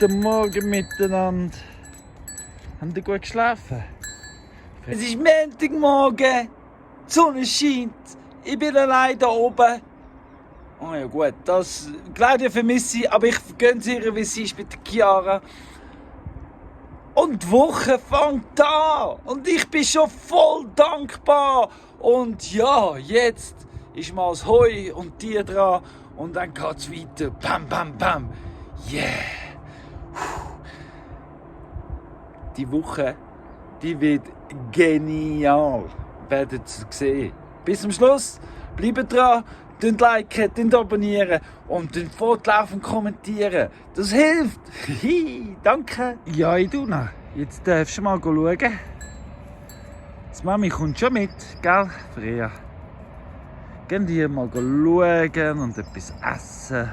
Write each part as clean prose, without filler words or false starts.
Guten Morgen miteinander. Habt ihr gut geschlafen? Es ist Montagmorgen, die Sonne scheint, ich bin allein da oben. Oh ja gut, das Claudia vermisse ich, aber ich gönne ihr, wie sie ist mit der Chiara. Und die Woche fängt an und ich bin schon voll dankbar. Und ja, jetzt ist mal das Heu und Tier dran und dann geht's weiter. Bam, bam, bam. Yeah. Die Woche, die wird genial. Werdet ihr sehen. Bis zum Schluss. Bleibt dran. Liken, abonnieren und fortlaufend kommentieren. Das hilft. Danke. Ja, Iduna, jetzt darfst du mal schauen. Die Mami kommt schon mit, gell, Freya? Gehen die mal schauen und etwas essen.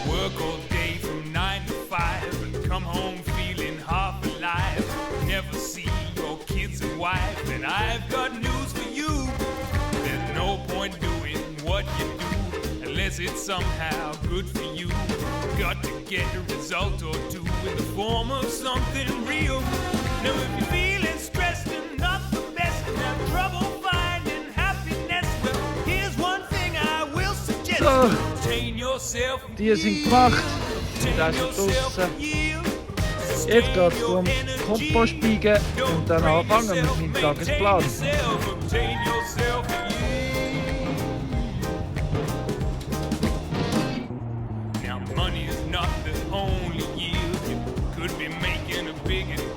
You work all day from 9 to 5 and come home feeling half alive. Never see your kids and wife, and I've got news for you. There's no point doing what you do unless it's somehow good for you. Got to get a result or two in the form of something real. Now if you're feeling stressed and not the best and have trouble finding happiness, well, here's one thing I will suggest. So. Contain yourself. Die sind gemacht. Da ist draussen. Jetzt geht es darum, Kompost biegen und dann anfangen mit meinem Tagesplan.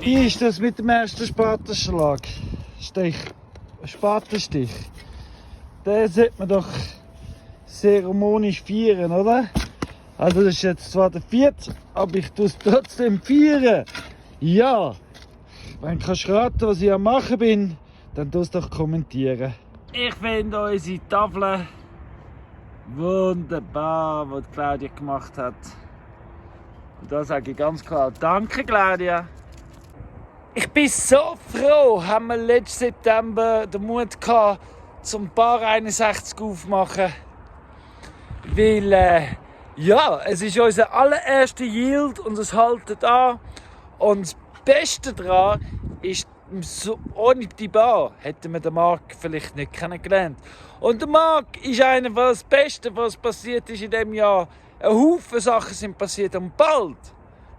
Wie ist das mit dem ersten Spatenschlag? Spatenstich. Den sollte man doch zeremonisch feiern, oder? Also das ist jetzt zwar der 4., aber ich tue es trotzdem feiern. Ja. Wenn du raten, was ich am machen bin, dann tu es doch kommentieren. Ich finde unsere Tafel wunderbar, die Claudia gemacht hat. Und da sage ich ganz klar, danke Claudia. Ich bin so froh, haben wir letzten September den Mut gehabt, zum Bar 61 aufmachen. Weil, ja, es ist unser allererster Yield und es haltet an. Und das Beste daran ist, so, ohne die Bar hätten wir den Marc vielleicht nicht kennengelernt. Und der Marc ist einer, was das Beste, was passiert ist in diesem Jahr. Ein Haufen Sachen sind passiert und bald,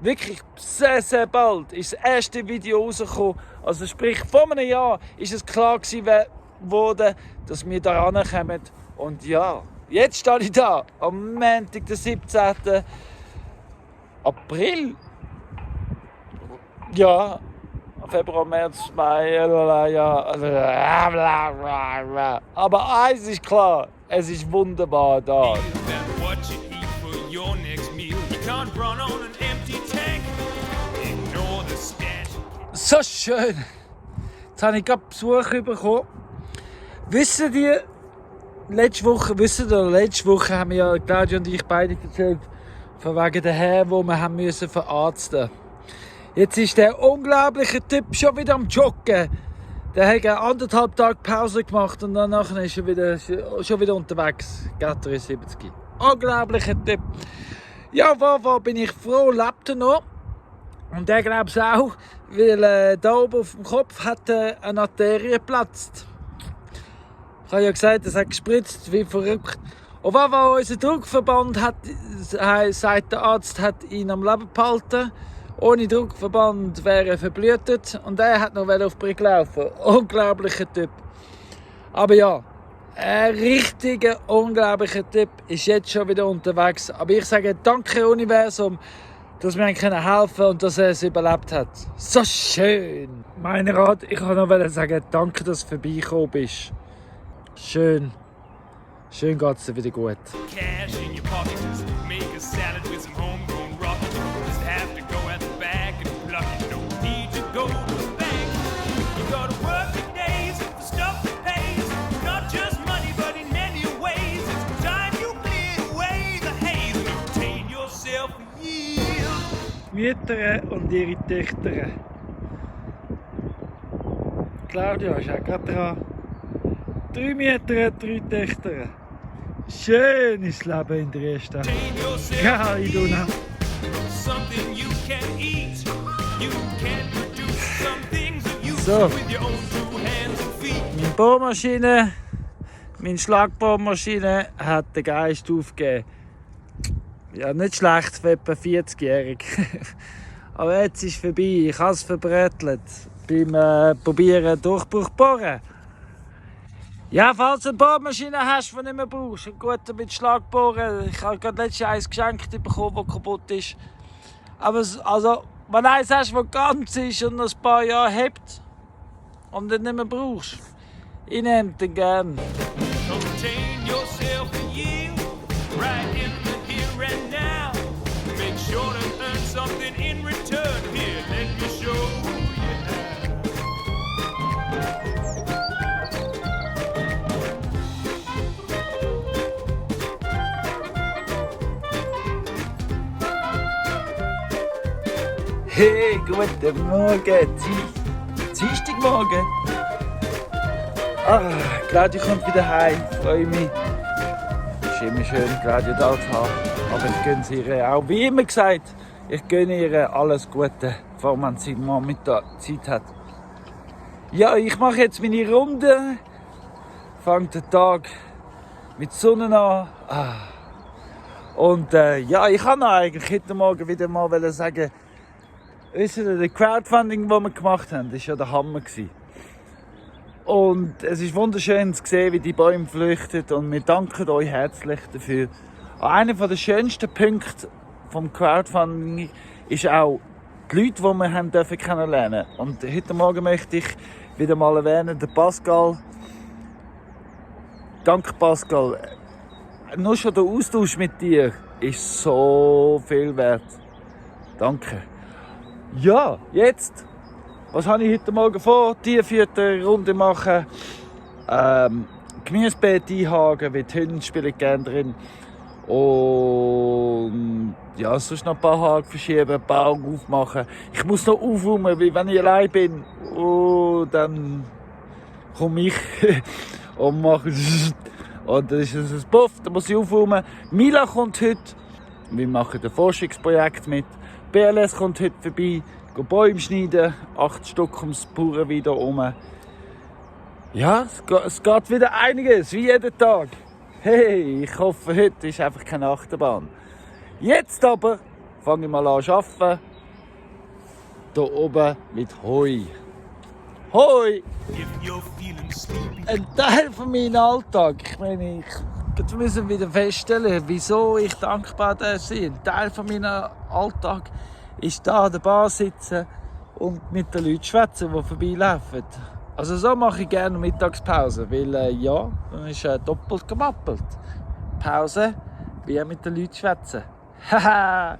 wirklich sehr, sehr bald, ist das erste Video rausgekommen. Also sprich, vor einem Jahr ist es klar geworden, dass wir da rankommen. Und ja, jetzt stehe ich da, am Montag, den 17. April. Ja, Februar, März, Mai, ja. Aber eins ist klar, es ist wunderbar da. So schön! Jetzt habe ich gerade Besuch bekommen. Wisst ihr, letzte Woche haben wir ja, Claudia und ich beide erzählt, von wegen der Herr, wo wir haben müssen verarzten. Jetzt ist der unglaubliche Typ schon wieder am Joggen. Der hat 1,5 Tage Pause gemacht und danach ist er schon wieder unterwegs. Gatter 70. Unglaublicher Typ. Ja, wo bin ich froh, lebt er noch. Und der glaubt es auch, weil da oben auf dem Kopf hat eine Arterie geplatzt. Ich habe ja gesagt, es hat gespritzt wie verrückt. Und unser Druckverband sagt der Arzt, hat ihn am Leben behalten. Ohne Druckverband wäre er verblutet und er hat noch auf die Brücke laufen. Unglaublicher Typ. Aber ja, ein richtiger, unglaublicher Typ ist jetzt schon wieder unterwegs. Aber ich sage danke Universum, dass wir ihm helfen können und dass er es überlebt hat. So schön! Mein Rat, ich kann noch sagen, danke, dass du vorbeigekommen bist. Schön. Schön geht es dir wieder gut. Cash in your pocket, just make a salad with some homegrown rocket. Just have to go at the back and pluck it. Don't need to go to the bank. You gotta work your days for stuff that pays. Not just money, but in many ways. It's time you clear away the haze and obtain yourself a yield. Mütter und ihre Töchter. Claudia ist auch gerade dran. 3 Mütter, 3 Töchter. Schönes Leben in der Stadt. Geil, Iduna. something you can eat. You can produce some things that you So. with your own two hands and feet. Meine Bohrmaschine, meine Schlagbohrmaschine hat den Geist aufgegeben. Ja, nicht schlecht für etwa 40-jährig. Aber jetzt ist es vorbei. Ich habe es verbrettelt beim Probieren Durchbruch bohren. Ja, falls du eine Bohrmaschine hast, die du nicht mehr brauchst, ein guter mit Schlagbohren. Ich habe gerade letztes Jahr eins geschenkt bekommen, das kaputt ist. Aber also, wenn du eins hast, das ganz ist und noch ein paar Jahre hebt und du nicht mehr brauchst, ich nehme den gerne. Contain yourself and yield right in the here and now. Make sure to earn something in return. Here, let me show you Hey, guten Morgen, Dienstagmorgen. Claudia kommt wieder heim, freue mich. Es ist immer schön, Claudia da zu haben. Aber ich gönne ihr auch, wie immer gesagt, ich gönne ihr alles Gute, vor allem wenn sie Nachmittag Zeit hat. Ja, ich mache jetzt meine Runde, fange den Tag mit Sonne an. Und ja, ich kann eigentlich heute Morgen wieder mal sagen, wisst ihr, das Crowdfunding, das wir gemacht haben, war ja der Hammer. Und es ist wunderschön zu sehen, wie die Bäume flüchten. Und wir danken euch herzlich dafür. Einer der schönsten Punkte des Crowdfunding ist auch die Leute, die wir haben kennenlernen durften. Und heute Morgen möchte ich wieder mal erwähnen, den Pascal. Danke, Pascal. Nur schon der Austausch mit dir ist so viel wert. Danke. Ja, jetzt, was habe ich heute Morgen vor? Tierfütterrunde machen, Gemüsebeet einhaken, weil die Hunde spielen gerne drin. Und ja, sonst noch ein paar Haken verschieben, ein paar Augen aufmachen. Ich muss noch aufräumen, weil wenn ich allein bin, dann komme ich und mache und dann ist es ein Puff, dann muss ich aufräumen. Mila kommt heute, wir machen ein Forschungsprojekt mit. BLS kommt heute vorbei, geht Bäume schneiden, 8 Stück ums Bauern wieder um. Ja, es geht wieder einiges, wie jeden Tag. Hey, ich hoffe, heute ist einfach keine Achterbahn. Jetzt aber fange ich mal an zu arbeiten. Hier oben mit Heu. Heu! if you're feeling sleepy. Ein Teil von meinem Alltag. Ich meine, ich muss wieder feststellen, wieso ich dankbar darf sein. Ein Teil von meinem Alltag ist da an der Bar sitzen und mit den Leuten schwätzen, die vorbeilaufen. Also so mache ich gerne Mittagspause, weil ja, dann ist doppelt gemappelt. Pause, wie mit den Leuten schwätzen. Haha,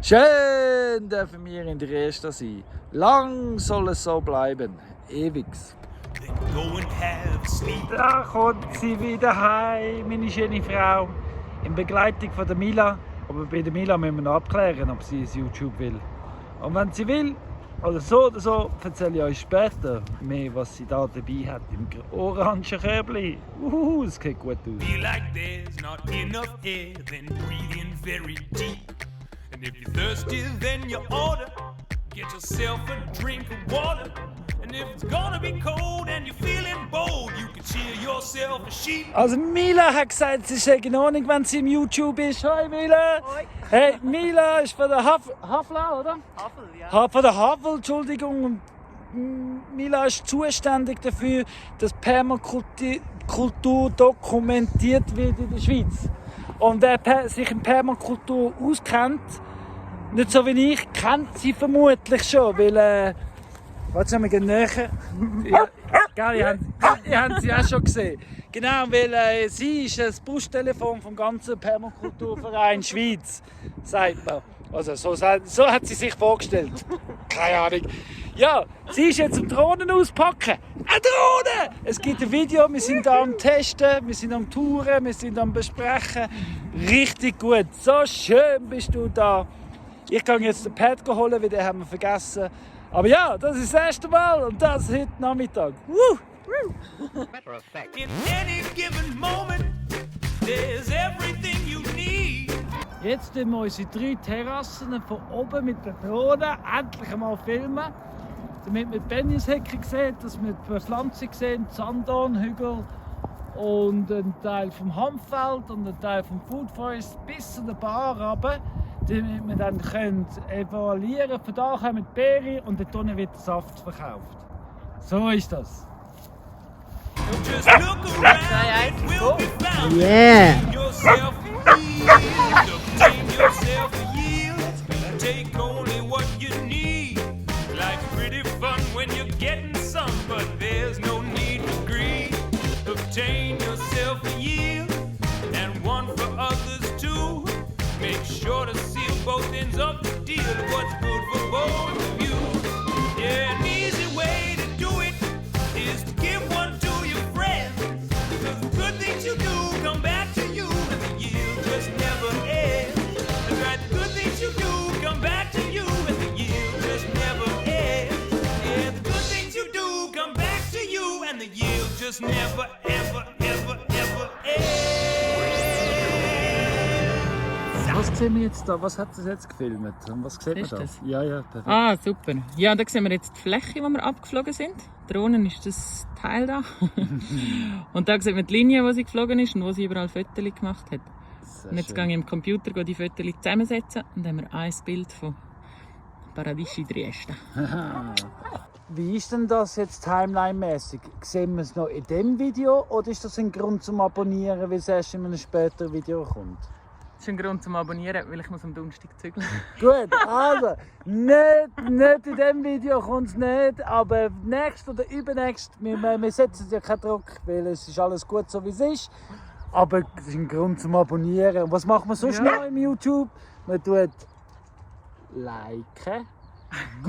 schön dürfen wir in der Resta sein. Lang soll es so bleiben, ewigs. Then go and have a sleep. Da kommt sie wieder heim, meine schöne Frau, in Begleitung von der Mila. Aber bei der Mila müssen wir noch abklären, ob sie ins YouTube will. Und wenn sie will, oder so, erzähle ich euch später mehr, was sie da dabei hat im orangen Körbchen. Es sieht gut aus. Feel like there's not enough air, then breathe in very deep. And if you're thirsty, then you order. Get yourself a drink of water. And if it's gonna be cold and you're feeling bold, you can cheer yourself a sheep. Also Mila hat gesagt, sie ist in Ordnung, wenn sie im YouTube ist. Hi Mila! Hoi. Hey, Mila ist von der Hafla, oder? Havel, ja. Von der Havel, Entschuldigung. Und Mila ist zuständig dafür, dass Permakultur dokumentiert wird in der Schweiz. Und wer sich in Permakultur auskennt, nicht so wie ich, kennt sie vermutlich schon, weil warte mal, gehen näher. Ja, gell, ihr habt sie auch schon gesehen. Genau, weil sie ist das Brusttelefon vom ganzen Permakulturverein Schweiz, sagt man. Also so hat sie sich vorgestellt. Keine Ahnung. Ja, sie ist jetzt am Drohnen auspacken. Eine Drohne! Es gibt ein Video, wir sind da am Testen, wir sind am Touren, wir sind am Besprechen. Richtig gut. So schön bist du da. Ich gehe jetzt den Pad holen, weil den haben wir vergessen. Aber ja, das ist das erste Mal und das heute Nachmittag. Woo! In any given moment, there's everything you need. Jetzt filmen wir unsere 3 Terrassen von oben mit der Drohne endlich einmal filmen. Damit wir die Benishecke sehen, dass wir die Pflanzen sehen, die Sanddornhügel und einen Teil vom Hanffeld und einen Teil vom Food Forest bis zu der Bar runter, damit wir dann evaluieren können. Von da kommen die Beeren und dort unten wird der Saft verkauft. So ist das. Just look around, it will be found. Yeah. Yourself a yield, obtain yourself a yield. Take only what you need. Life's pretty fun when you're getting some, but there's no need for greed. Obtain yourself a yield, and one for others too. Make sure to seal both ends of the deal. What's good for both of you? Yeah, an easy way to do it is to give one to your friend. Cause the good things you do come back to you, and the yield just never ends. That's right, the good things you do come back to you, and the yield just never ends. Yeah, the good things you do come back to you, and the yield just never, ever, ever, ever ends. Was sehen wir jetzt da? Was hat das jetzt gefilmt? Und was sieht man Ist da? das? Ja, perfekt. Ah, super. Ja, da sehen wir jetzt die Fläche, wo wir abgeflogen sind. Drohnen ist das Teil da. Und da sieht man die Linie, wo sie geflogen ist und wo sie überall Fotos gemacht hat. Sehr Und jetzt schön. gehe ich im Computer die Fotos zusammensetzen und dann haben wir ein Bild von Paradiesi Trieste. Wie ist denn das jetzt timeline-mäßig? Sehen wir es noch in dem Video oder ist das ein Grund zum Abonnieren, weil es erst in einem späteren Video kommt? Das ist ein Grund zum Abonnieren, weil ich muss am Donnerstag zügeln. Gut, also, nicht in diesem Video kommt es nicht, aber nächst oder übernächst, wir setzen ja keinen Druck, weil es ist alles gut so wie es ist. Aber es ist ein Grund zum Abonnieren. Und was macht man sonst noch im YouTube? Man tut liken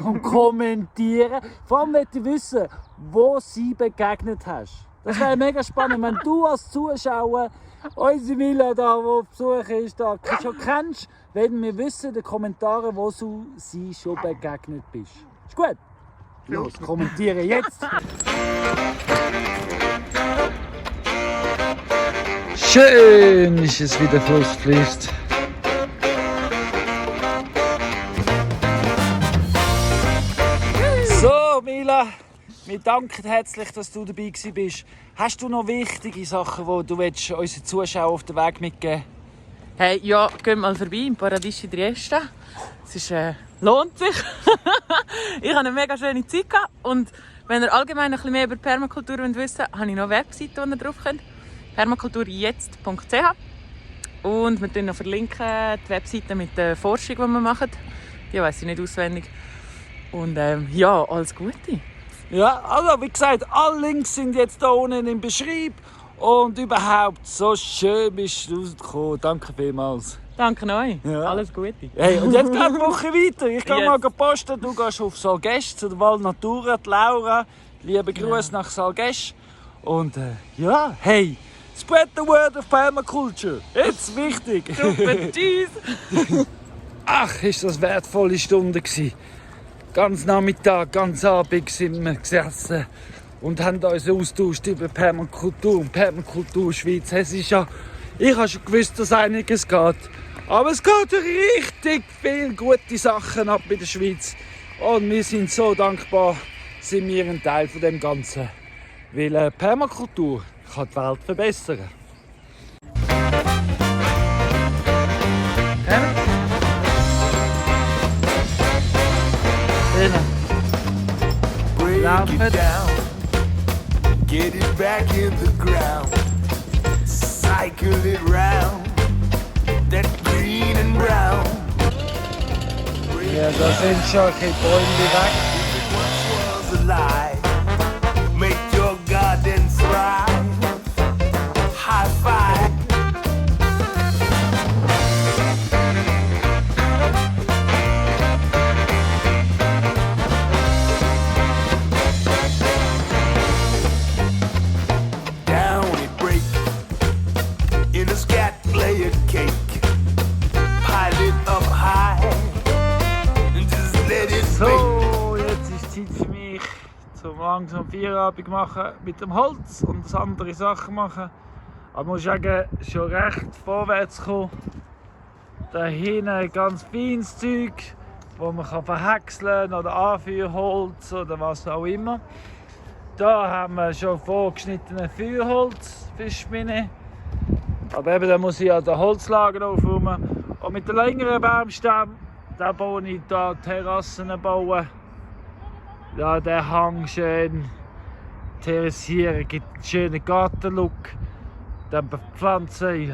und kommentieren. Vor allem möchte ich wissen, wo sie begegnet hast. Das wäre mega spannend, wenn du als Zuschauer unsere Villa da, die auf Besuch ist, da schon kennst, wenn wir wissen in den Kommentaren, wo du sie schon begegnet bist. Ist gut? Los, kommentiere jetzt! Schön ist es, wie der Fluss fließt. So, Mila, wir danken herzlich, dass du dabei bist. Hast du noch wichtige Sachen, die du unseren Zuschauern auf den Weg mitgeben willst? Hey, ja, gehen mal vorbei im Paradiesi Trieste. Es ist, lohnt sich. Ich hatte eine mega schöne Zeit gehabt. Und wenn ihr allgemein ein bisschen mehr über Permakultur wissen wollt, habe ich noch eine Webseite, wo ihr drauf könnt. permakulturjetzt.ch. Und wir verlinken noch die Webseite mit der Forschung, die wir machen. Die weiss ich nicht auswendig. Und ja, alles Gute. Ja, also wie gesagt, alle Links sind jetzt hier unten im Beschreib. Und überhaupt, so schön bist du rausgekommen. Danke vielmals. Danke euch. Ja. Alles Gute. Hey, und jetzt geht die Woche weiter. Ich gehe Yes. mal posten. Du gehst auf Salgesch zu der Val Natura, die Laura. Liebe Grüße nach Salgesch. Und ja, hey, spread the word of permaculture. Jetzt wichtig. Super, tschüss. Ach, ist das wertvolle Stunde gewesen. Ganz Nachmittag, ganz Abend sind wir gesessen und haben uns austauscht über Permakultur und Permakultur Schweiz. Es ist ja, ich habe schon gewusst, dass einiges geht. Aber es geht richtig viele gute Sachen ab in der Schweiz. Und wir sind so dankbar, sind wir ein Teil von dem Ganzen. Weil Permakultur kann die Welt verbessern. Break Laufen. it down, get it back in the ground, cycle it round, that green and brown. Ja, da sind schon ein Bäume weg. Once was alive, make your garden thrive. High five. Down it break in a scat layer cake. Pile it up high and just let it bake. So, jetzt ist Zeit für mich, zum langsam Feierabend machen mit dem Holz und andere Sachen machen. Aber ich muss sagen, schon recht vorwärts kommen. Da hinten ganz feines Zeug, wo man verhäckseln kann oder Anfeuerholz oder was auch immer. Da haben wir schon vorgeschnittene Feuerholz für die Schmine. Aber eben, da muss ich ja den Holzlager aufräumen. Und mit den längeren Baumstämmen, da baue ich da Terrassen bauen. Ja, der Hang schön terrassieren, gibt einen schönen Gartenlook. Dann bepflanzen.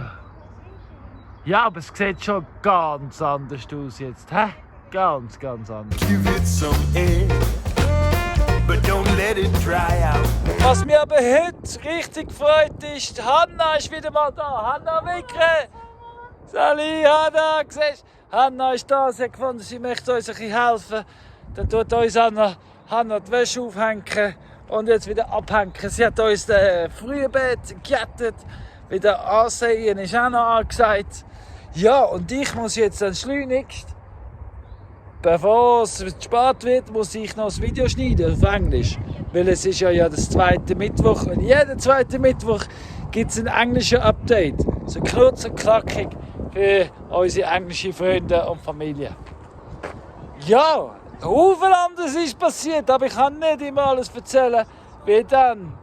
Ja, aber es sieht schon ganz anders aus jetzt. Hä? Ganz anders. Give it some air, but don't let it dry out. Was mir aber heute richtig freut ist, Hanna ist wieder mal da. Hanna Wickre! Sali, Hanna, siehst du? Hanna ist da, sie hat gefunden, sie möchte uns ein bisschen helfen. Dann tut uns Hanna die Wäsche aufhängen und jetzt wieder abhängen. Sie hat uns das Frühbett gejettet, wieder ansehen, ist auch noch angesagt. Ja, und ich muss jetzt dann schleunigst, bevor es spät wird, muss ich noch ein Video schneiden auf Englisch. Weil es ist ja das zweite Mittwoch und jeden zweiten Mittwoch gibt es ein englisches Update. So kurz und knackig für unsere englischen Freunde und Familie. Ja, viel anderes ist passiert, aber ich kann nicht immer alles erzählen, weil dann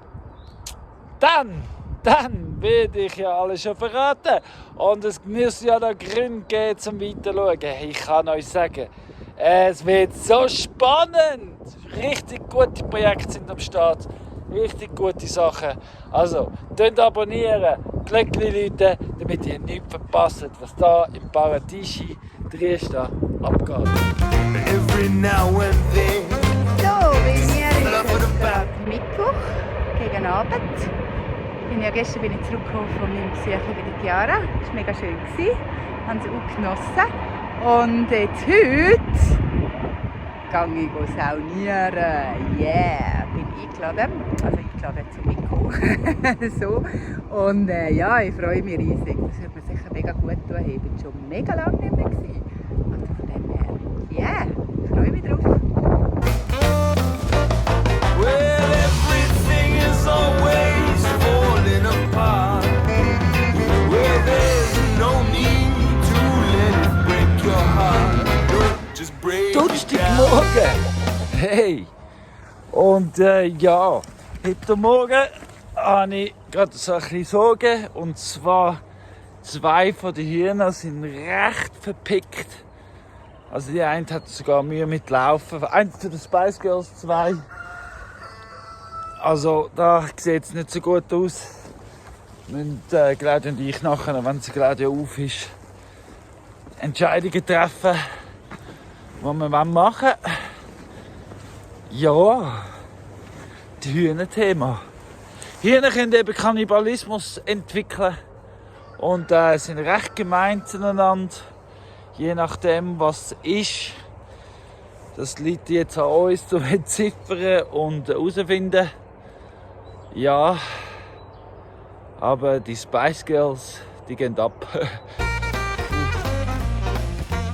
werde ich ja alles schon verraten. Und es muss ja da Gründe geben, zum Weiterschauen. Ich kann euch sagen, es wird so spannend. Richtig gute Projekte sind am Start. Richtig gute Sachen. Also, abonnieren, Glöckchen läuten, damit ihr nichts verpasst, was da im Paradiesi Triesta abgeht. Every now and then. So, bei mir ist es Mittwoch gegen Abend. Gestern bin ich zurückgekommen von meinem Besuch bei der Chiara. Das war mega schön. Ich habe es auch genossen. Und jetzt heute gehe ich saunieren. Yeah, bin eingeladen. Also eingeladen zum Mikro. So. Und ja, ich freue mich riesig. Das wird mir sicher mega gut tun. Ich bin schon mega lange nicht mehr gewesen. Also von dem her, yeah, ich freue mich drauf. Well, everything is always falling apart. Well, there's no need to let it break your heart. Don't just break it down. Donnerstagmorgen! Hey! Und ja, heute Morgen habe ich gerade so ein bisschen Sorgen. Und zwar, 2 von den Hühnern sind recht verpickt. Also die eine hat sogar Mühe mit Laufen. Eins von den Spice Girls, 2. Also da sieht es nicht so gut aus. Und Claudia und ich nachher, wenn sie Claudia auf ist, Entscheidungen treffen, die wir machen wollen. Ja, das Hühnerthema. Hühner können eben Kannibalismus entwickeln und sind recht gemein zueinander, je nachdem was es ist. Das liegt jetzt an uns zu entziffern und herausfinden. Ja, aber die Spice Girls, die gehen ab.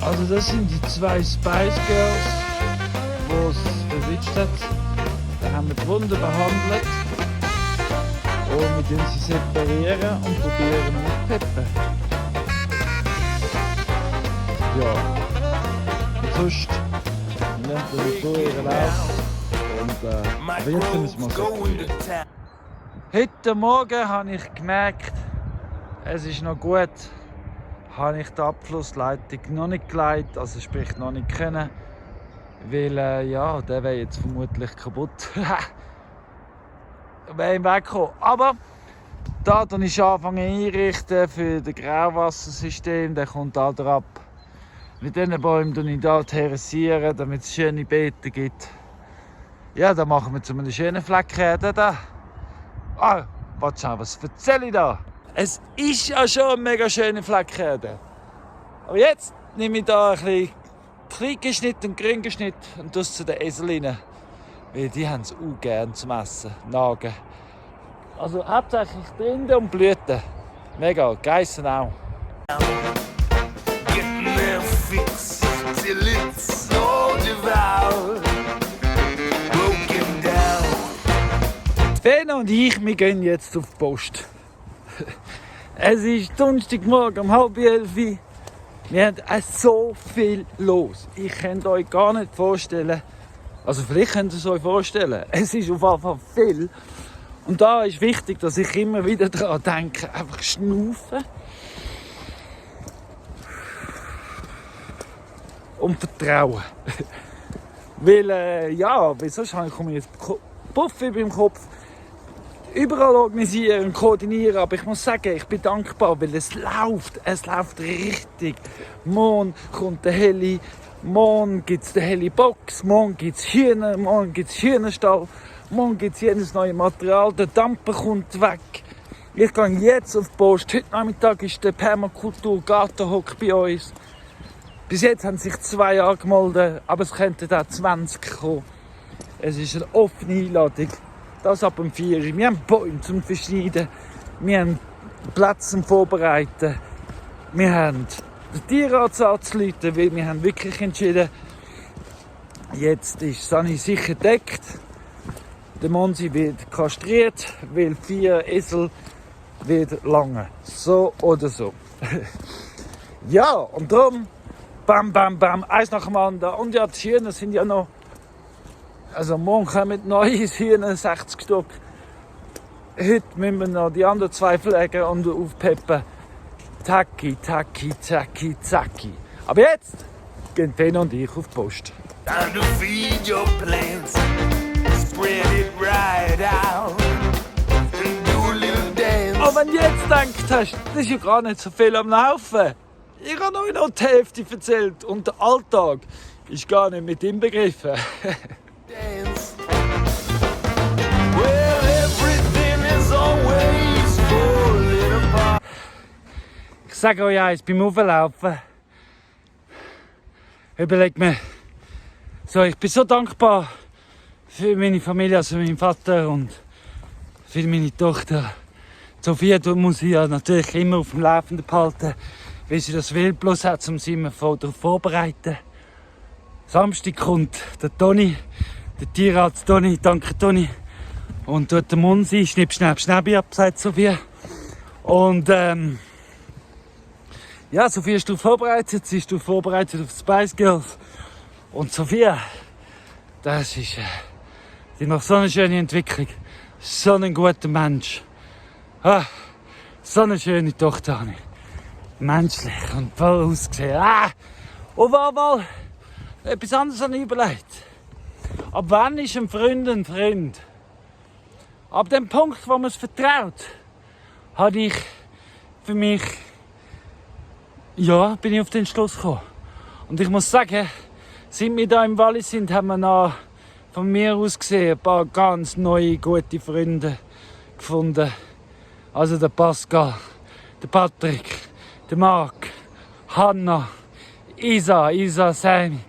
Also das sind die 2 Spice Girls, die es verwitscht hat. Da haben wir die Wunden behandelt und mit denen sie separieren und probieren mit Peppe. Ja, und sonst lernt ihr so ihren Lauf und aber jetzt müssen wir separieren. Heute Morgen habe ich gemerkt, es ist noch gut, habe ich die Abflussleitung noch nicht gelegt, also sprich noch nicht können, weil ja, der wäre jetzt vermutlich kaputt. Wäre im Weg gekommen. Aber da dann ich anfangen einrichten für das Grauwassersystem, der kommt da drauf. Mit diesen Bäumen tue ich hier terrassieren, damit es schöne Beete gibt. Ja, dann machen wir zu einem schönen Flecken da. Ah, warte schon, was erzähle ich da? Es ist ja schon ein mega schöner Flecken. Aber jetzt nehme ich da ein bisschen Kleingeschnitt und Grüngeschnitt und tue es zu den Eselinnen. Weil die haben es auch gerne zum Essen, Nagen. Also hauptsächlich Rinde und Blüten. Mega, Geissen auch. Getting there fixed till it's all devoured. Broken down. Fena und ich, wir gehen jetzt auf die Post. Es ist Donnerstagmorgen um 10:30. Wir haben so viel los. Ich kann euch gar nicht vorstellen, also vielleicht könnt ihr es euch vorstellen, es ist auf jeden Fall viel. Und da ist wichtig, dass ich immer wieder daran denke, einfach schnaufen und vertrauen. Weil, weil sonst komme ich jetzt Puff über im Kopf. Überall organisieren und koordinieren, aber ich muss sagen, ich bin dankbar, weil es läuft richtig. Morgen kommt der Heli, morgen gibt es den Heli-Box, morgen gibt es Hühner, morgen gibt es Hühnerstall, morgen gibt es jedes neue Material, der Dampfer kommt weg. Ich gehe jetzt auf die Post, heute Nachmittag ist der Permakultur-Gartenhock bei uns. Bis jetzt haben sich 2 angemeldet, aber es könnten auch 20 kommen. Es ist eine offene Einladung. Das ab dem 4 Uhr. Wir haben Bäume zum Verschneiden. Wir haben Platz zum Vorbereiten. Wir haben den Tierarzt anzurufen, weil wir haben wirklich entschieden, jetzt ist Sani sicher gedeckt. Der Monsi wird kastriert, weil 4 Esel wird lange. So oder so. Ja, und darum, bam, bam, bam, eins nach dem anderen. Und ja, die Hühner sind ja noch. Also morgen kommen neue Hühner, 60 Stück. Heute müssen wir noch die anderen 2 pflegen und aufpeppen. Zacki, zacki, zacki, zacki. Aber jetzt gehen Fenn und ich auf die Post. Time to feed your plants. Spread it right out. And do a little dance. Aber wenn du jetzt gedacht hast, das ist ja gar nicht so viel am Laufen. Ich habe euch noch die Hälfte erzählt und der Alltag ist gar nicht mit inbegriffen. Dance. Well, everything is always falling apart. Ich sage euch eins, beim Auflaufen überlegt mir, so, ich bin so dankbar für meine Familie, also meinen Vater und für meine Tochter. Sophia muss ich ja natürlich immer auf dem Laufenden behalten, weil sie das Wildbloß hat, um sie immer voll darauf vorzubereiten. Samstag kommt der Toni, der Tierarzt Toni, danke Toni, und tut den Monsi, schnipp, schnapp, schnäbi ab, sagt Sophia. Und ja, Sophia ist darauf vorbereitet, sie ist darauf vorbereitet auf Spice Girls. Und Sophia, das ist, die macht so eine schöne Entwicklung, so ein guter Mensch. Ah, so eine schöne Tochter habe ich. Menschlich und voll ausgesehen. Und mal etwas anderes habe ich überlegt. Ab wann ist ein Freund? Ab dem Punkt, wo man es vertraut, habe ich für mich, ja, bin ich auf den Schluss gekommen. Und ich muss sagen, seit wir hier im Wallis sind, haben wir noch von mir aus gesehen ein paar ganz neue, gute Freunde gefunden. Also der Pascal, der Patrick, der Marc, Hanna, Isa, Sammy,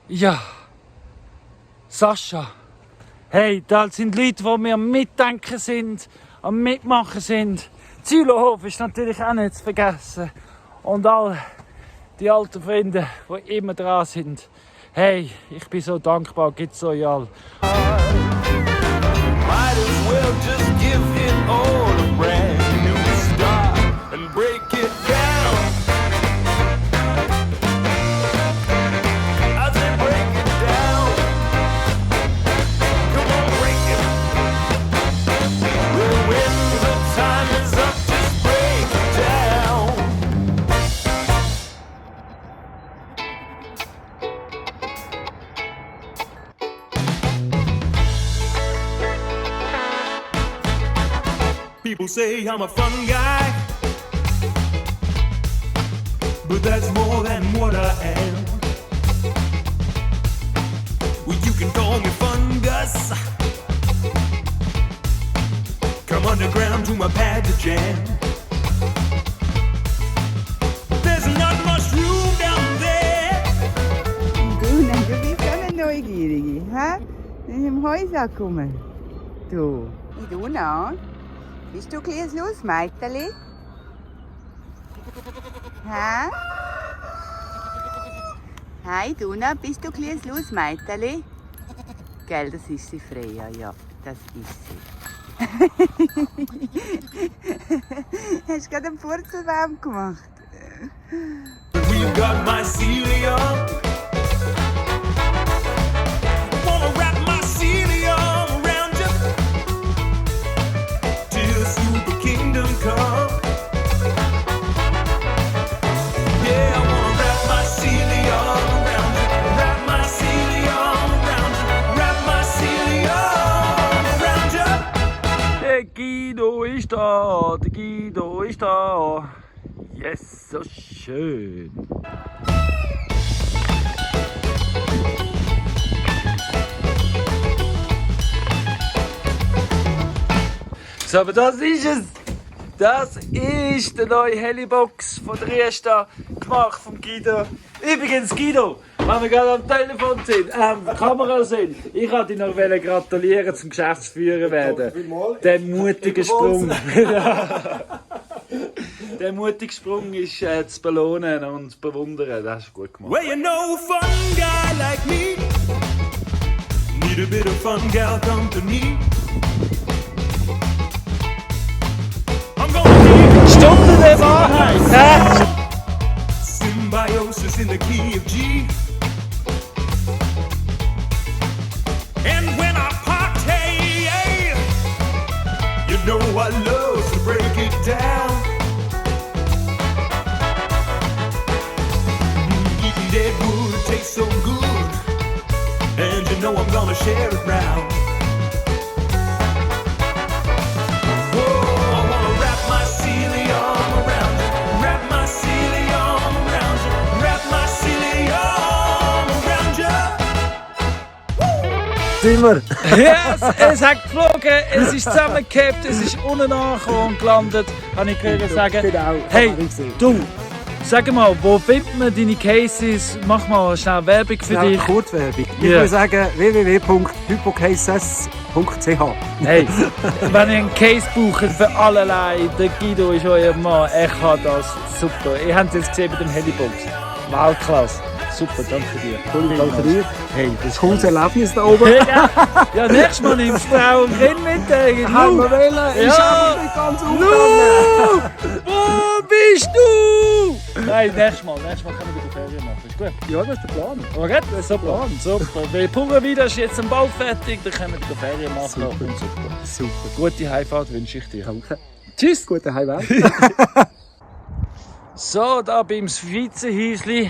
ja, Sascha. Hey, das sind Leute, die mir am Mitdenken sind, am Mitmachen sind. Zülohof ist natürlich auch nicht zu vergessen. Und all die alten Freunde, die immer dran sind. Hey, ich bin so dankbar, gibt's euch all. Might as well just give it all a brand new start and break it down. I say break it down. Come on, break it. Well, when the time is up, just break it down. People say I'm a fun guy, but that's more than what I am. Well, you can call me Fungus. Come underground to my pad to jam. There's not much room down there. Du bist auch eine Neugierige, hä? Wenn ich im Haus ankomme. Du. Und du noch? Bist du ein kleines Lausmeiterli? Hä? Hi Duna, bist du ein kleines Lausmeiterli? Gell, das ist sie, Freya, ja, das ist sie. Hast du gerade einen Purzelbaum gemacht? We've got mycelium. Wanna wrap mycelium around you till super kingdom come. Yeah, I wanna wrap mycelium around you, wrap mycelium around you, wrap mycelium around you. Der Guido ist da, der Guido ist da. Yes, so schön. So, aber das ist es. Das ist die neue Helibox von der Riesta, gemacht vom Guido. Übrigens, Guido, wenn wir gerade am Telefon sind, Kamera sind, ich wollte dich noch gratulieren zum Geschäftsführer werden. Der mutige Sprung. Der mutige Sprung ist zu belohnen und zu bewundern. Das ist gut gemacht. Well, you know, fun guy like me need a bit of fun gal company. I'm gonna need Stunde der Wahrheit! symbiosis in the key of G. And when I party, you know I love to break it down. Eating dead wood tastes so good, and you know I'm gonna share it round. Whoa, I wanna wrap mycelium around you, wrap mycelium around you, wrap mycelium around you. Sind wir? Yes, es hat geflogen, es ist zusammengekippt, es ist unten angekommen und gelandet. Kann ich gehört sagen. Hey, du, sag mal, wo findet man deine Cases? Mach mal schnell Werbung für dich. Kurzwerbung. Ich Ja. würde sagen www.hypocases.ch. Hey, wenn ihr einen Case braucht für allerlei, der Guido ist euer Mann. Er kann das super. Ihr habt es jetzt gesehen mit dem Helibox. Weltklasse. Super, danke dir. Danke dir. Hey, das ist Cooles Erlebnis da oben. Ja, nächstes Mal nimmst du Frau und Kind mit. Haben wir wollen. Ist Ja. aber nicht ganz Lu! aufgegangen. Wo bist du? Nein, nächstes Mal können wir die Ferien machen. Ist gut. Ja, das ist der Plan. Okay, das ist so Plan. Super. Weil Purenwieder ist jetzt am Bau fertig, dann können wir die Ferien machen. Super. Und super. Super. Gute Heimfahrt wünsche ich dir. Danke. Tschüss. Guten Heimweg. So, da beim Schweizer Häusli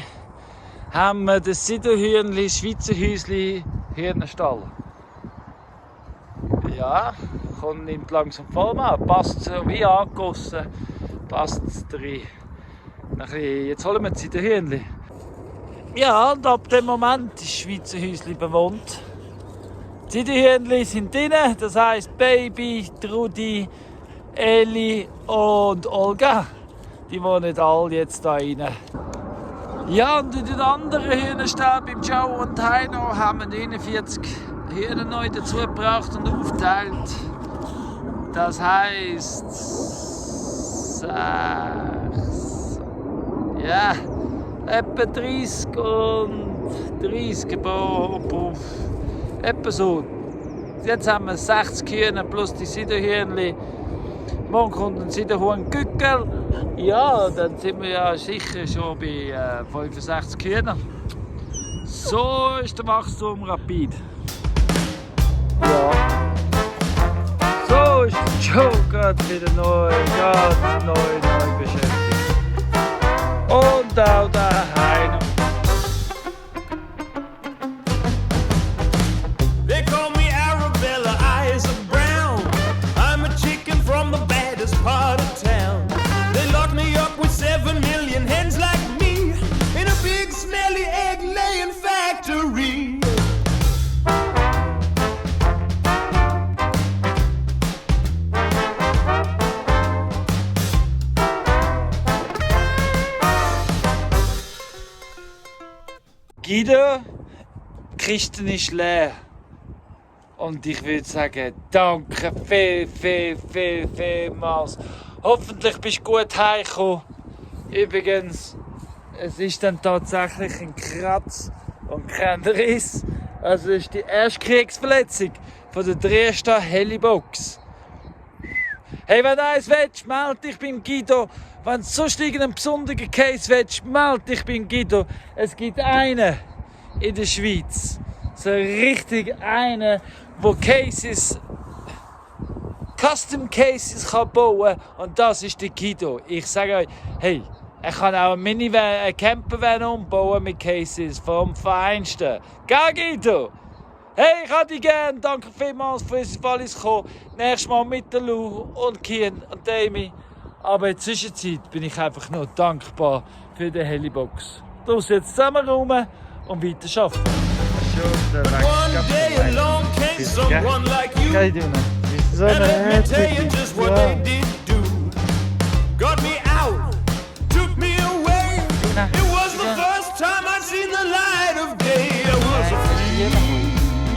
haben wir das Sidohühnli, Schweizer Häusli, Hirnenstall. Ja, nimmt langsam Form an. Passt so wie angegossen. Passt drin. Jetzt holen wir das Sidohühnli. Ja, und ab dem Moment ist das Schweizer Häusli bewohnt. Die Sidohühnli sind drin, das heisst Baby, Trudi, Eli und Olga. Die wohnen alle jetzt da rein. Ja, und in den anderen Hühnerstall beim Joe und Heino haben wir 49 Hühner neu dazu gebracht und aufgeteilt. Das heisst 6. Ja, etwa 30 und 30 geboren. Etwa so. Jetzt haben wir 60 Hühner plus die Sidohühnli. Morgen kommt ein Sidohuhn Gückel. Ja, dann sind wir ja sicher schon bei 65 Hühnern. So ist der Wachstum rapid. Ja. So ist der Joe gerade wieder neu beschäftigt. Und auch der Heino. They call me Arabella, eyes are brown. I'm a chicken from the baddest part of town. They lock me up with 7 million hens like me in a big smelly egg-laying factory. Guido, die Kiste ist leer. Und ich würde sagen, danke vielmals. Hoffentlich bist du gut heimgekommen. Übrigens, es ist dann tatsächlich ein Kratz und kein Riss. Also es ist die erste Kriegsverletzung von der Riesta Helibox. Hey, wenn du eins willst, melde dich beim Guido. Wenn du sonst irgendeinen besonderen Case willst, melde dich beim Guido. Es gibt einen in der Schweiz. So richtig einen, der Cases, Custom Cases kann bauen kann. Und das ist der Guido. Ich sage euch, hey, er kann auch eine Minivan, eine Campervan umbauen mit Cases vom Feinsten. Gell, Guido? Hey, ich hätte dich gern. Danke vielmals für unsere Wallis kommen. Nächstes Mal mit der Lou und Kian und Amy. Aber in der Zwischenzeit bin ich einfach nur dankbar für die Helibox. Du jetzt zusammen rum und weiter arbeiten. One day along came someone like you. And let me tell you just what they did do. Got me out, took me away. It was the first time I'd seen the light of day. I was free.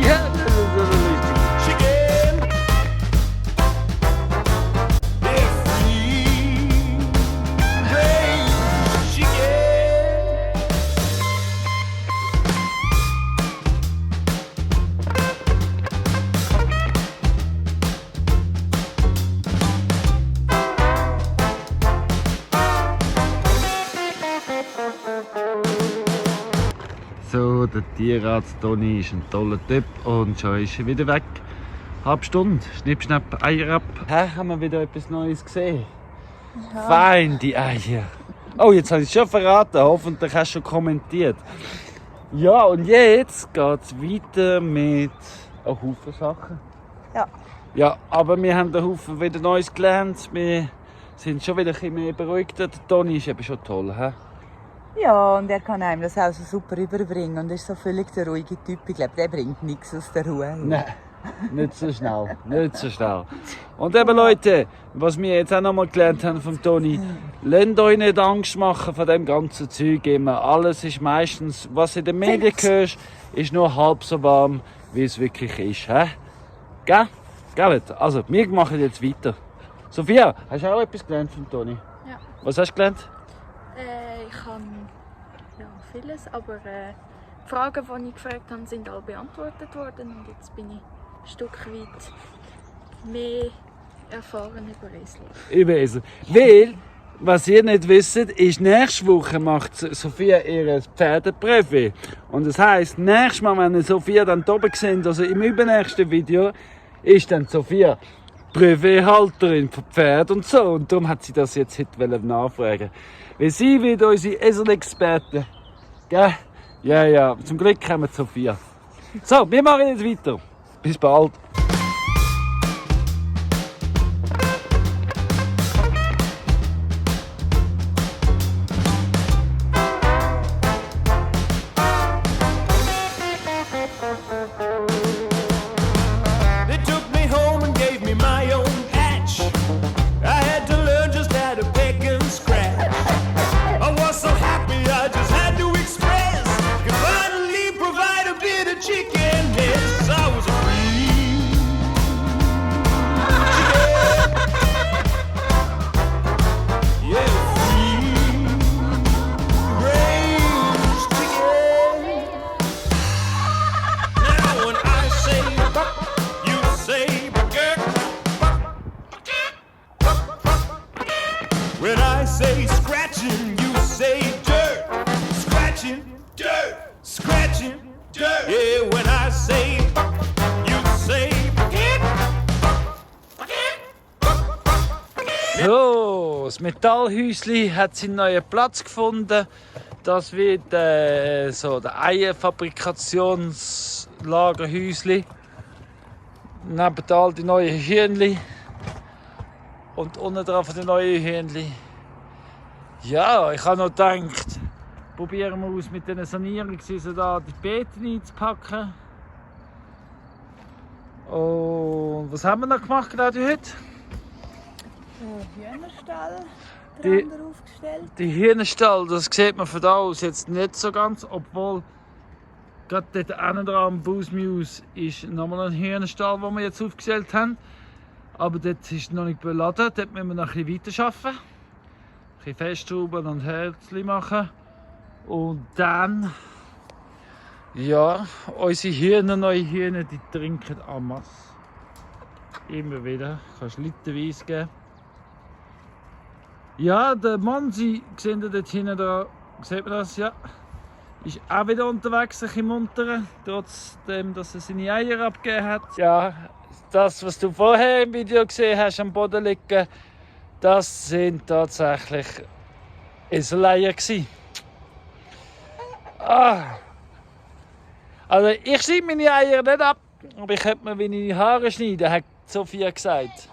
Ja, das ist so lustig. Chicken. They're free. Hey, chicken. So, der Tierarzt Toni ist ein toller Typ und schon ist er wieder weg. Halb Stunde, schnipp, schnapp, Eier ab. Hä, haben wir wieder etwas Neues gesehen? Ja. Fein, die Eier. Oh, jetzt habe ich es schon verraten, hoffentlich hast du schon kommentiert. Ja, und jetzt geht es weiter mit einem Haufen Sachen. Ja. Ja, aber wir haben einen Haufen wieder Neues gelernt. Wir sind schon wieder ein bisschen mehr beruhigt. Der Toni ist eben schon toll, hä? Ja, und er kann einem das auch so super überbringen und ist so völlig der ruhige Typ. Ich glaube, der bringt nichts aus der Ruhe. Nein, nicht so schnell, nicht so schnell. Und eben Leute, was wir jetzt auch noch mal gelernt haben vom Toni, lasst euch nicht Angst machen von dem ganzen Zeug immer. Alles ist meistens, was in den Medien hörst, ist nur halb so warm, wie es wirklich ist. He? Gell? Gell? Also, wir machen jetzt weiter. Sophia, hast du auch etwas gelernt vom Toni? Ja. Was hast du gelernt? Ich kann ja, vieles, aber die Fragen, die ich gefragt habe, sind alle beantwortet worden und jetzt bin ich ein Stück weit mehr erfahren über Esel. Über Esel. Weil, was ihr nicht wisst, ist, nächste Woche macht Sophia ihr Pferdeprüfung. Und das heisst, nächstes Mal, wenn ihr Sophia dann oben seht, also im übernächsten Video, ist dann Sophia Prüfehalterin von Pferd und so. Und darum hat sie das jetzt heute nachfragen. Weil sie wird unsere Esel-Expertin. Gell? Ja, ja. Zum Glück haben wir Sophia. So, wir machen jetzt weiter. Bis bald. They took me home and gave me my own patch. I had to learn just how to pick and scratch. I was so happy I just had to express. Could finally provide a bit of chickenness. I was free. Chicken. Yeah, free. Range chicken. Now when I say buck, you say buck. When I say scratching, you say dirt. Scratching, dirt. Scratching, dirt. Yeah, when I say buck, you say So, das Metallhäusli hat seinen neuen Platz gefunden. Das wird so der Eierfabrikationslagerhäusli. Neben all die neuen Hühnli. Und unten drauf die neuen Hühnli. Ja, ich habe noch gedacht, probieren wir aus mit diesen Sanierungen, da die Beeten einzupacken. Und was haben wir noch gemacht gerade heute? Hühnerstall Die- dran aufgestellt. Die Hühnerstall, das sieht man von da aus jetzt nicht so ganz, obwohl gerade dort hinten dran am Busmuse ist nochmal ein Hühnerstall, den wir jetzt aufgestellt haben. Aber dort ist noch nicht beladen, dort müssen wir noch ein bisschen weiterarbeiten. Ein bisschen festschrauben und Herzchen machen. Und dann, ja, unsere Hühner, neue Hühner, die trinken en masse. Immer wieder, kannst literweise geben. Ja, der Monsi, seht ihr dort hinten da, sieht man das, ja, ist auch wieder unterwegs sich im Unteren, trotzdem, dass er seine Eier abgegeben hat. Ja, das, was du vorher im Video gesehen hast, am Boden liegen, das sind tatsächlich Eseleier gewesen. Also ich schneide meine Eier nicht ab, aber ich könnte mir meine Haare schneiden, hat Sophia gesagt.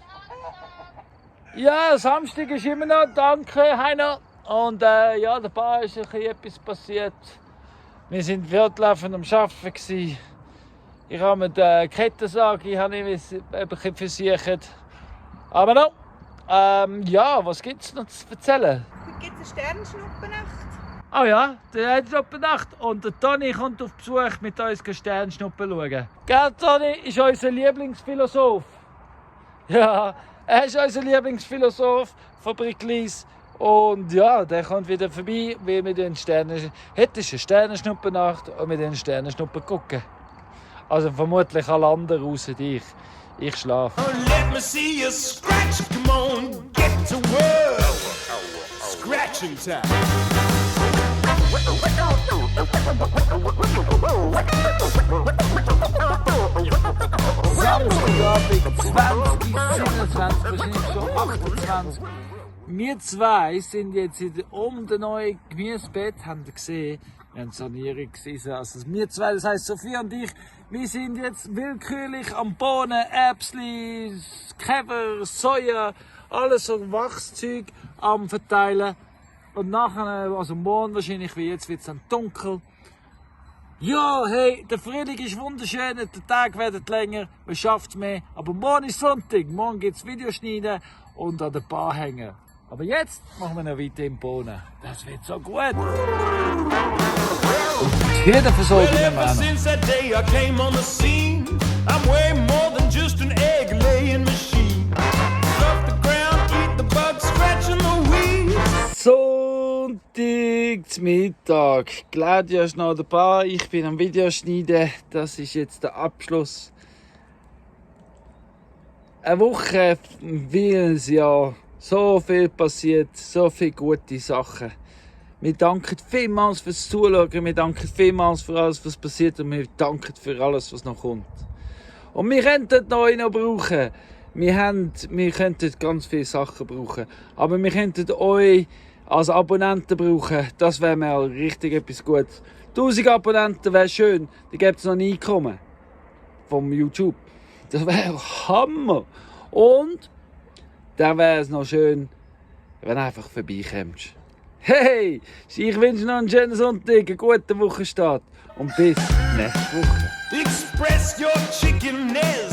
Ja, Samstag ist immer noch, danke Heiner. Und ja, der Bar ist etwas passiert. Wir waren fortlaufend am Arbeiten gewesen. Ich habe mit der Kettensage, ich habe nicht ein bisschen versichert. Aber noch, ja, was gibt es noch zu erzählen? Heute gibt es eine Sternschnuppennacht. Oh ja, der hat Sternschnuppennacht und der Toni kommt auf Besuch mit uns Sternschnuppen schauen. Gell, Toni ist unser Lieblingsphilosoph. Ja, er ist unser Lieblingsphilosoph von Bricklis. Und ja, der kommt wieder vorbei, weil wir den Sternen... Heute ist eine Sternenschnuppennacht und wir den Sternenschnuppen gucken. Also vermutlich alle anderen außer ich. Ich schlafe. Let me see you scratch, come on, get to work. Scratching time. Samstagabend 2027, wahrscheinlich schon 28. Wir zwei sind jetzt um den neuen Gemüsebett, habt ihr gesehen. Wir haben Sanierung gesehen. Also wir zwei, das heisst Sophia und ich, wir sind jetzt willkürlich am Bohnen, Erbsli, Käfer, Soja, alles so Wachszeug am verteilen. Und nachher, also morgen wahrscheinlich, wie jetzt, wird es dann dunkel. Ja, hey, der Frühling ist wunderschön, der Tag wird länger, man schafft mehr. Aber morgen ist Sonntag, morgen gibt es Videoschneiden und an der Bar hängen. Aber jetzt machen wir noch weiter im Bohnen. Das wird so gut. Und jeder versorgt Well, ihn ever immer. since that day I came on the scene, I'm way more than just an egg-laying machine. Off the ground, eat the bugs, scratching the weeds. Sonntagmittag. Claudia ist noch dabei, ich bin am Videoschneiden. Das ist jetzt der Abschluss. Eine Woche, weil es ja so viel passiert, so viele gute Sachen. Wir danken vielmals fürs Zuschauen, wir danken vielmals für alles, was passiert und wir danken für alles, was noch kommt. Und wir könnten euch noch brauchen. Wir könnten ganz viele Sachen brauchen. Aber wir könnten euch als Abonnenten brauchen. Das wäre mal richtig etwas Gutes. 1000 Abonnenten wäre schön. Da gibt es noch ein Einkommen vom YouTube. Das wäre Hammer. Und dann wäre es noch schön, wenn du einfach vorbeikommst. Hey, ich wünsche noch einen schönen Sonntag, einen guten Wochenstart und bis nächste Woche. Express your chickiness.